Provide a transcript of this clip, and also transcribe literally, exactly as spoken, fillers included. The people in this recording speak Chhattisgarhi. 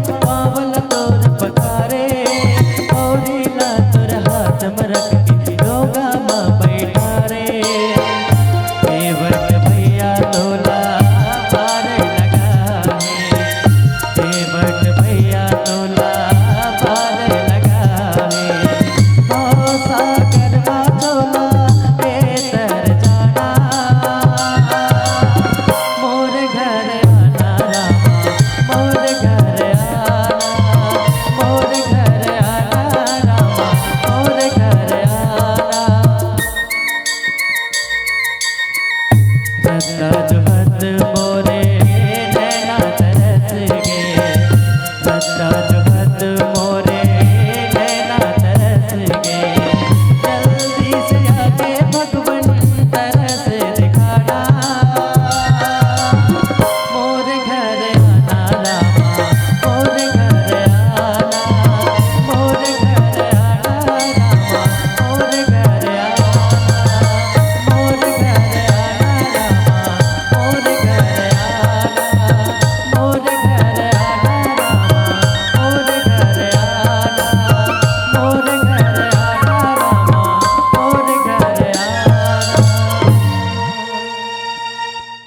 पाँव ल तोर पखारे, पौरी ला तोर हाथ म रख के डोंगा म बैठारे। देवट भैया तोला पार लगा हे, देवट भैया तोला पार लगा हे। भवसागर म तोला ए तर जाना, मोर घर आना रामा, मोर घर आना, मोर घर आना रामा, मोर घर आना। रद्दा जोहत मोरे नैना तरस गे, रद्दा जोहत